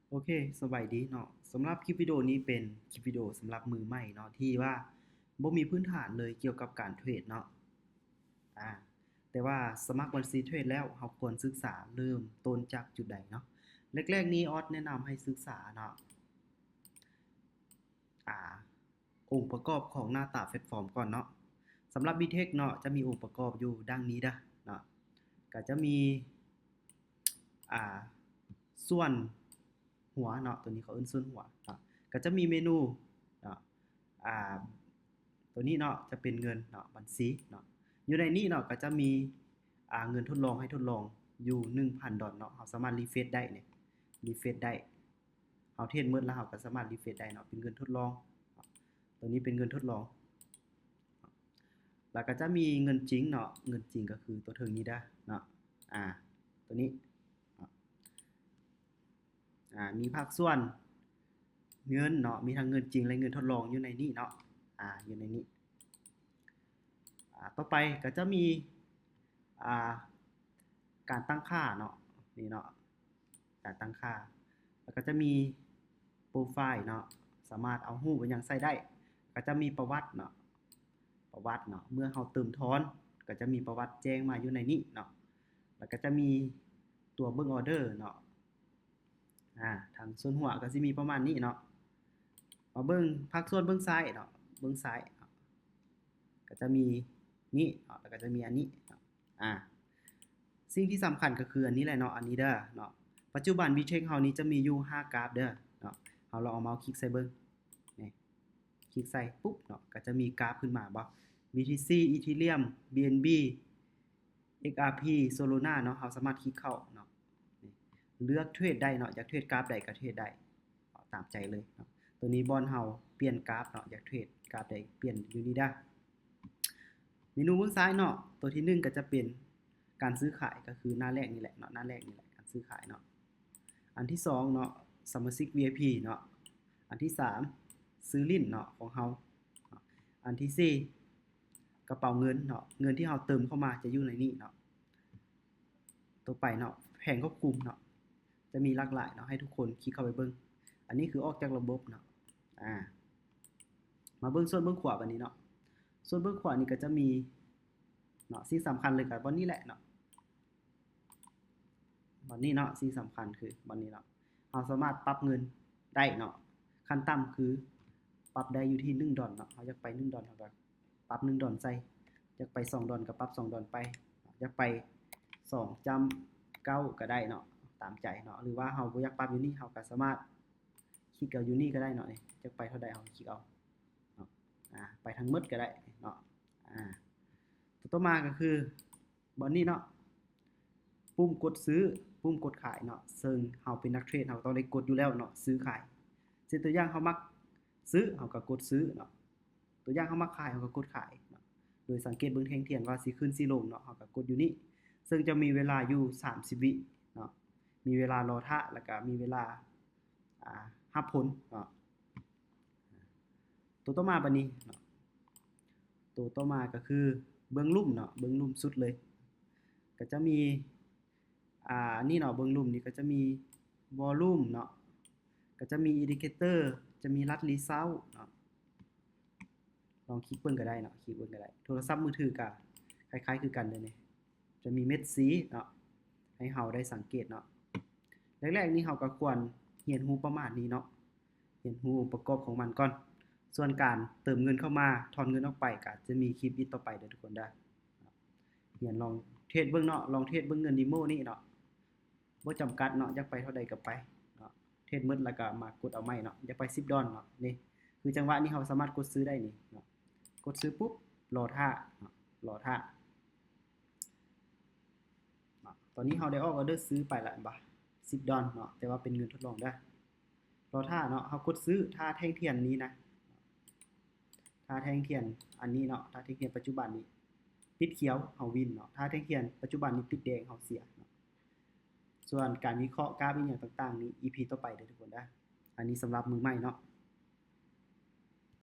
ໂອເຄ ສະບາຍດີເນາະ. ສຳລັບຄລິບວິດີໂອນີ້ເປັນຄລິບວິດີໂອສຳລັບມືໃໝ່ເນາະ ທີ່ວ່າບໍ່ມີພື້ນຖານເລີຍກ່ຽວກັບການເທຣດເນາະ. ອາ ແຕ່ວ່າສະໝັກບັນຊີເທຣດແລ້ວ ເຮົາຄວນສຶກສາເລີ່ມຕົ້ນຈາກຈຸດໃດເນາະ? ແລກໆນີ້ອອດແນະນຳໃຫ້ສຶກສາເນາະ ອາ ອົງປະກອບຂອງໜ້າຕາແພລດຟອມກ່ອນເນາະ. ສຳລັບ Bittrex ເນາະ ຈະມີອົງປະກອບຢູ່ດັ່ງນີ້ເດີເນາະ. ກະຈະມີ ອາ ສ່ວນຫົວເນາະ, ໂຕນີ້ເຂົາເອີ້ນສ່ວນຫົວເນາະ. ກະຈະມີເມນູເນາະ ອາ ໂຕນີ້ເນາະ ຈະເປັນເງິນເນາະ ບັນຊີເນາະ. ຢູ່ໃນນີ້ເນາະ ກະຈະມີ ອາ ເງິນທົດລອງໃຫ້ທົດລອງຢູ່ໜຶ່ງພັນດອນເນາະ. ເຮົາສາມາດ refresh ໄດ້ນີ້ refresh ໄດ້. ເຮົາເທຣດໝົດແລ້ວ ເຮົາກໍສາມາດ refresh ໄດ້ເນາະ ເປັນເງິນທົດລອງ. ໂຕນີ້ເປັນເງິນທົດລອງ. ແລ້ວກໍຈະມີເງິນຈິງເນາະ, ເງິນຈິງກໍຄືໂຕເທິງນີ້ເດີເນາະ. ອາ ໂຕນີ້ ອາ ມີພາກສ່ວນເງິນເນາະ, ມີທັງເງິນຈິງ ແລະ ເງິນທົດລອງຢູ່ໃນນີ້ເນາະ. ອາ ຢູ່ໃນນີ້. ອາ ຕໍ່ໄປກໍຈະມີ ອາ ການຕັ້ງຄ່າເນາະ, ນີ້ເນາະ ການຕັ້ງຄ່າ. ແລ້ວກໍຈະມີໂປຣໄຟລ໌ເນາະ, ສາມາດເອົາຮູບເອົາຫຍັງໃສ່ໄດ້. ກໍຈະມີປະຫວັດເນາະ, ປະຫວັດເນາະ, ເມື່ອເຮົາເຕີມທອນ ກໍຈະມີປະຫວັດແຈ້ງມາຢູ່ໃນນີ້ເນາະ. ແລ້ວກໍຈະມີຕົວເບິ່ງອໍເດີເນາະ. ອາ ທາງສ່ວນຫົວກໍຊິມີປະມານນີ້ເນາະ. ມາເບິ່ງພາກສ່ວນເບື້ອງຊ້າຍເນາະ, ເບື້ອງຊ້າຍເນາະ ກໍຈະມີນີ້ເນາະ, ແລ້ວກໍຈະມີອັນນີ້ເນາະ. ອາ ສິ່ງທີ່ສຳຄັນກໍຄືອັນນີ້ແຫຼະເນາະ, ອັນນີ້ເດີເນາະ. ປັດຈຸບັນ Bittrex ເຮົານີ້ຈະມີຢູ່ຫ້າກາບເດີເນາະ. ເຮົາລອງເອົາເມົາຄລິກໃສ່ເບິ່ງ ນີ້ ຄລິກໃສ່ປຸບເນາະ, ກໍຈະມີກາບຂຶ້ນມາບໍ່? ບີທີຊີ ອີທີຣຽມ ບີເອັນບີ ເອັກອາພີ ໂຊລານາເນາະ. ເຮົາສາມາດຄລິກເຂົ້າເນາະ, ນີ້ ເລືອກເທຣດໄດ້ເນາະ, ຢາກເທຣດກາບໃດກໍເທຣດໄດ້ ເອົາຕາມໃຈເລີຍເນາະ. ໂຕນີ້ບ່ອນເຮົາປ່ຽນກາບເນາະ, ຢາກເທຣດກາບໃດປ່ຽນຢູ່ນີ້ເດີ. ເມນູເບື້ອງຊ້າຍເນາະ, ໂຕທີໜຶ່ງກໍຈະເປັນການຊື້ຂາຍ, ກໍຄືໜ້າແລກນີ້ແຫຼະເນາະ, ໜ້າແລກນີ້ແຫຼະ ການຊື້ຂາຍເນາະ. ອັນທີສອງເນາະ ສະມາຊິກ ວີໄອພີ ເນາະ. ອັນທີສາມ ຊື້ຫຼິ້ນເນາະ ຂອງເຮົາເນາະ. ອັນທີສີ່ ກະເປົາເງິນເນາະ, ເງິນທີ່ເຮົາເຕີມເຂົ້າມາຈະຢູ່ໃນນີ້ເນາະ. ຕໍ່ໄປເນາະ ແຜນຄວບຄຸມເນາະ, ຈະມີຫຼາກຫຼາຍເນາະ, ໃຫ້ທຸກຄົນຄລິກເຂົ້າໄປເບິ່ງ. ອັນນີ້ຄືອອກຈາກລະບົບເນາະ. ອາ ມາເບິ່ງສ່ວນເບື້ອງຂວາບາດນີ້ເນາະ, ສ່ວນເບື້ອງຂວານີ້ກໍຈະມີເນາະ, ສິ່ງສຳຄັນເລີຍກໍບ່ອນນີ້ແຫຼະເນາະ. ບ່ອນນີ້ເນາະ, ສິ່ງສຳຄັນຄືບ່ອນນີ້ເນາະ, ເຮົາສາມາດປັບເງິນໄດ້ເນາະ. ຂັ້ນຕ່ຳຄືປັບໄດ້ຢູ່ທີ່ໜຶ່ງດອນເນາະ, ເຮົາຢາກໄປໜຶ່ງດອນ ເຮົາກໍປັບໜຶ່ງດອນໃສ່, ຢາກໄປສອງດອນກໍປັບສອງດອນໄປ, ຢາກໄປສອງຈຸດເກົ້າກໍໄດ້ເນາະ, ຕາມໃຈເນາະ. ຫຼືວ່າເຮົາບໍ່ຢາກປັບຢູ່ນີ້ ເຮົາກໍສາມາດຄລິກເອົາຢູ່ນີ້ກໍໄດ້ເນາະ, ນີ້ ຢາກໄປເທົ່າໃດເຮົາຄລິກເອົາເນາະ. ອາ ໄປທັງໝົດກໍໄດ້ເນາະ. ອາ ໂຕຕໍ່ມາກໍຄື ບ່ອນນີ້ເນາະ, ປຸ່ມກົດຊື້ ປຸ່ມກົດຂາຍເນາະ, ເຊິ່ງເຮົາເປັນນັກເທຣດ ເຮົາຕ້ອງໄດ້ກົດຢູ່ແລ້ວເນາະ, ຊື້ຂາຍ. ເຊັ່ນຕົວຢ່າງເຮົາມັກຊື້ ເຮົາກໍກົດຊື້ເນາະ, ຕົວຢ່າງເຮົາມັກຂາຍ ເຮົາກໍກົດຂາຍເນາະ. ໂດຍສັງເກດເບິ່ງແທ່ງທຽນວ່າຊິຂຶ້ນຊິລົງເນາະ, ເຮົາກໍກົດຢູ່ນີ້, ເຊິ່ງຈະມີເວລາຢູ່ສາມສິບວິເນາະ, ມີເວລາລໍຖ້າ ແລ້ວກໍມີເວລາ ອາ ຮັບຜົນເນາະ. ໂຕຕໍ່ມາບາດນີ້ເນາະ, ໂຕຕໍ່ມາກໍຄືເບື້ອງລຸ່ມເນາະ, ເບື້ອງລຸ່ມສຸດເລີຍ ກໍຈະມີ ອາ ນີ້ເນາະ, ເບື້ອງລຸ່ມນີ້ກໍຈະມີວໍລຸ່ມເນາະ, ກໍຈະມີອິນດິເຄເຕີ, ຈະມີລັດຣີເຊົາເນາະ. ລອງຄລິກເບິ່ງກໍໄດ້ເນາະ, ຄລິກເບິ່ງກໍໄດ້. ໂທລະສັບມືຖືກໍຄ້າຍໆຄືກັນເດ້ນີ້. ຈະມີເມັດສີເນາະ ໃຫ້ເຮົາໄດ້ສັງເກດເນາະ. ແລກໆນີ້ເຮົາກໍຄວນຮຽນຮູ້ປະມານນີ້ເນາະ, ຮຽນຮູ້ອົງປະກອບຂອງມັນກ່ອນ. ສ່ວນການເຕີມເງິນເຂົ້າມາ ຖອນເງິນອອກໄປ ກໍຈະມີຄລິບອີກຕໍ່ໄປເດີທຸກຄົນເດີ. ຮຽນລອງເທຣດເບິ່ງເນາະ, ລອງເທຣດເບິ່ງເງິນເດໂມນີ້ເນາະ, ບໍ່ຈຳກັດເນາະ, ຢາກໄປເທົ່າໃດກໍໄປເນາະ. ເທຣດໝົດແລ້ວກໍມາກົດເອົາໃໝ່ເນາະ, ຢາກໄປສິບດອນເນາະ. ນີ້ຄືຈັງຫວະນີ້ເຮົາສາມາດກົດຊື້ໄດ້ນີ້ເນາະ, ກົດຊື້ປຸບ ລໍຖ້າເນາະ, ລໍຖ້າ. ເນາະ ຕອນນີ້ເຮົາໄດ້ອອກອໍເດີຊື້ໄປລະແມ່ນບໍ່? ສິບດອນເນາະ, ແຕ່ວ່າເປັນເງິນທົດລອງເດີ. ລໍຖ້າເນາະ, ເຮົາກົດຊື້ ຖ້າແທ່ງທຽນນີ້ນະ, ຖ້າແທ່ງທຽນອັນນີ້ເນາະ, ຖ້າແທ່ງທຽນປັດຈຸບັນນີ້ປິດຂຽວ ເຮົາວິນເນາະ, ຖ້າແທ່ງທຽນປັດຈຸບັນນີ້ປິດແດງ ເຮົາເສຍເນາະ. ສ່ວນການວິເຄາະກາບອີ່ຫຍັງຕ່າງໆນີ້ ອີພີຕໍ່ໄປເດີທຸກຄົນເດີ. ອັນນີ້ສຳລັບມືໃໝ່ເນາະ.